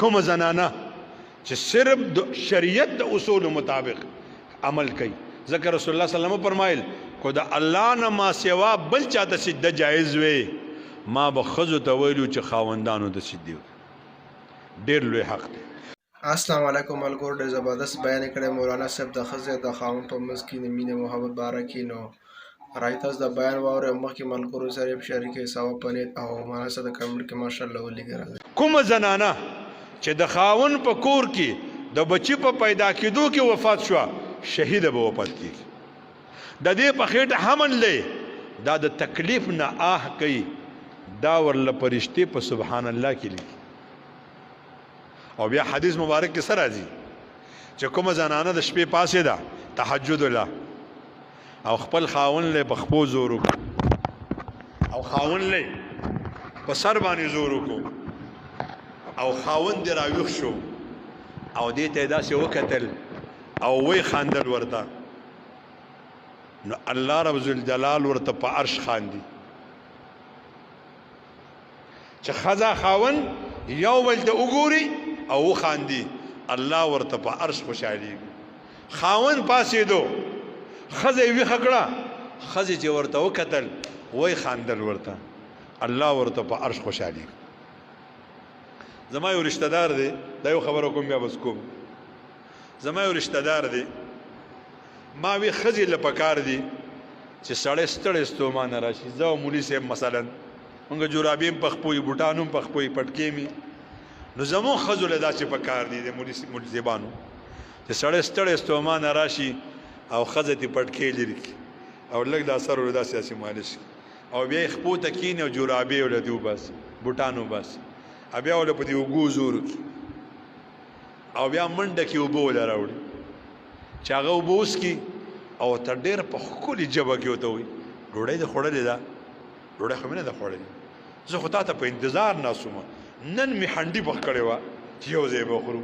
کومه زنانه چې صرف د شریعت د اصول مطابق عمل کوي، ځکه رسول الله صلی الله علیه وسلم فرمایل کو د الله نه ما سوا بل چاته سجده جایز وي، ما به ښځو ته ویلو چې خاوندانو ته سجدې وکړي. ډېر لوی حق دی. اسلام علیکم ملګرو ډېر زبردست بیان یې کړی مولانا صاحب د ښځې او د خاوند په منځ کې د مینې محبت باره کې. نو راځئ تاسو دا بیان واورئ او مخکې ملګرو سره یې شریک کړئ ثواب په نیت او مولانا صاحب د کمنټ کې ماشاءالله ولیکئ. راځئ. کومه زنانه چې د خاوند په کور کې د بچي په پیدا کېدو کې وفات شوه، شهیده به وفات کېږي. د دې په خېټه حمل دی، دا د تکلیف نه آه کوي، دا ورله پرشتې په سبحان الله کې لیکي. او بیا حدیث مبارک کې سره راځي چې کومه زنانه د شپې پاسې ده تهجد له او خپل خاون له په خپو زور وکړو او خاون له په سر باندې زور وکړو او خاون دې راویښ شو او دې ته داسې وکتل او وی خاندل ورته، نو الله رب ذوالجلال ورته په عرش خاندي چې خزا خاون یو بل ته وګوري او وخاندي، الله ورته په عرش خوشحاليږي. خاون پاسېدو، ښځه یې ویښه کړه، ښځې چې ورته وکتل وی خاندل ورته، الله ورته په عرش خوشحاليږي. زما یو رشتہ دار دی، دا یو خبره کوم بیا بس کوم. زما یو رشتہ دار دی، ما وی ښځې له پکار دي چې سړی ستړی ستومانه راشي. زه او مولوي صاحب مثلا مونږ جورابې هم په خپو وي، بوټان هم په خپو وي، پټکې مې، نو زموږ ښځو له داسې پکار دي د مولوي صاحبانو چې سړی ستړی ستومانه راشي او ښځه ترې پټکې لرې کړي او لږ دا سر ورله داسې داسې مالش کړي او بیا یې خپو ته کښېني او جورابې ورله ترې وباسي، بوټان وباسي او بیا ورله په دې اوږو زور وکړي او بیا منډه کې اوبه ورله راوړي چې هغه اوبه وڅکي او ته ډېر په ښکلې ژبه کې ورته وایي ډوډۍ دې خوړلې ده؟ ډوډۍ خو مې نه ده خوړلې، زه خو تا ته په انتظار ناست وم، نن مې هنډي پخ کړې وه چې یو ځای به خورو،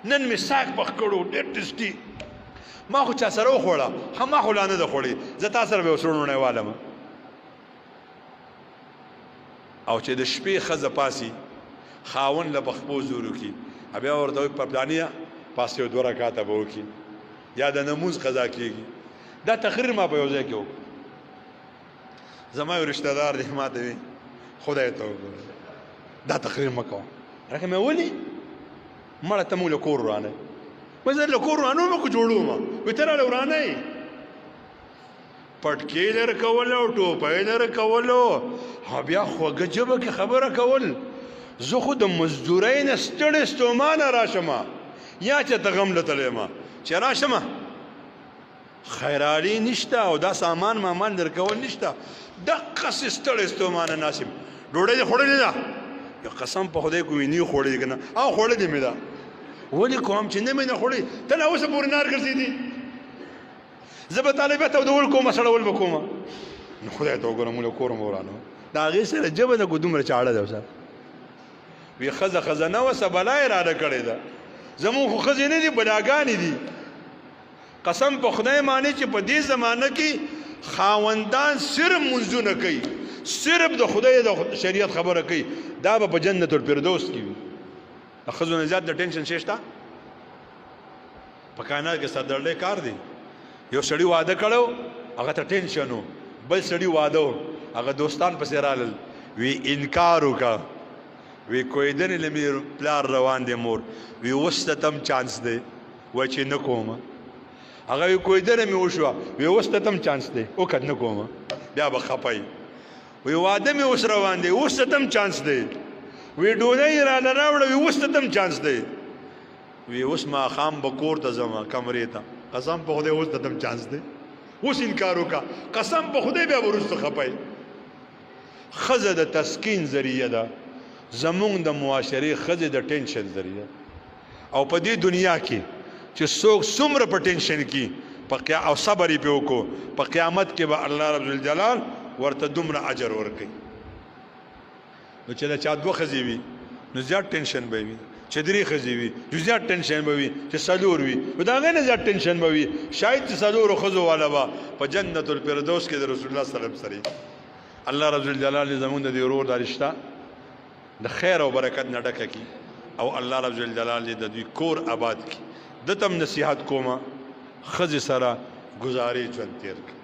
نن مې ساګ پخ کړو ډېر ټیسټي، ما خو چا سره وخوړه، ښه ما خو لا نه ده خوړې، زه تا سره به یو سوړ والم. او چې د شپې ښځه پاسي خاوند له په خپو زور وکړي بیا ورته وایي په پلانیه پاس یو دوه رکعاته به وکړي یا د نمونځ قضا کېږي. دا تقریر ما په یو ځای کې وکړ. زما یو رشته دار دی، ما ته وی خدای ته وګوره دا تقریر مه کوه. راکه مې ولي مړه ته مونږ له کور ورانه، وایي زه له کور ورانوم که جوړوم؟ وایي ته راله ورانه یې. پټکې لر کول او ټوپۍ لر کول او بیا خوږه ژبه کې خبره کول. زه خو د مزدورۍ نه ستړی ستومانه راشم یا چې ته غم له تللی یم چې راشم خیرالي نشته او دا سامان مامان درکول نشته، دقسې ستړی ستومانه ناست یم. ډوډۍ دې خوړلې ده؟ یو قسم په خدای کوم یې نه خوړلې که نه؟ او خوړلې مې ده. ولې کوم چې نه مې نه خوړلې؟ ته لا اوسه پورې نار ګرځېدې. زه به طالب ته ودول کوم، سړول به کوم. نو خدای ته وګوره موږ کور مو ورانو د هغې سره ژبه ده کو دومره چاړه ده سره وی ښځه ښځه نه وه، څه بلا یې راله کړې ده. زموږ خو ښځې نه دي، بلاګانې دي. قسم په خدای معنی چې په دې زمانه کې خاوندان صرف منځونه کوي، صرف د خدای د شریعت خبره کوي، دا به په جنت الفردوس کې وي. د ښځو نه زیات د ټینشن شی شته په کائنات کې؟ سردردی کار دی. یو سړي واده کړو، هغه ته ټینشن و، بل سړي واده و، هغه دوستان پسې رالل، وی انکار وکړه، وی کویدنې له مې پلار روان دی مور، وی اوس ته تم چانس دی، وای چې نه کوم. هغه وی کویدنه مې وشوه، وی اوس ته تم چانس دی، وکړه نه کوم، بیا به خپه یې. وی واده مې اوس روان دی، اوس ته تم چانس دی. وی ډوډۍ یې راله راوړه، وی اوس ته تم چانس دی. وی اوس ماښام به کور ته ځم کمرې ته، قسم په خدای اوس ته تم چانس دی، اوس انکار وکړه، قسم په خدای بیا به وروسته خپه یې. ښځه د تسکین ذریعه ده، زمونږ د معاشرې ښځې د ټینشن ذریعه. او په دې دنیا کې چې څوک څومره په ټینشن کې په قیا او صبر یې پرې وکړو، په قیامت کې به الله رب الجلال ورته دومره اجر ورکوي. نو چې د چا دوه ښځې وي نو زیات ټینشن به وي، چې درې ښځې وي نو زیات ټینشن به وي، چې څلور وي نو د هغې نه زیات ټینشن به وي. شاید چې څلورو ښځو والا به په جنت الفردوس کې د رسول الله صلی الله علیه وسلم سره. الله رب الجلال دې زمونږ د دې ورور دا رشته د خیر او برکت نه ډکه کړي او الله رب جلال دې د دوی کور آباد کړي. ده ته هم نصیحت کوم، ښځې سره ګزارې ژوند تیر کړه.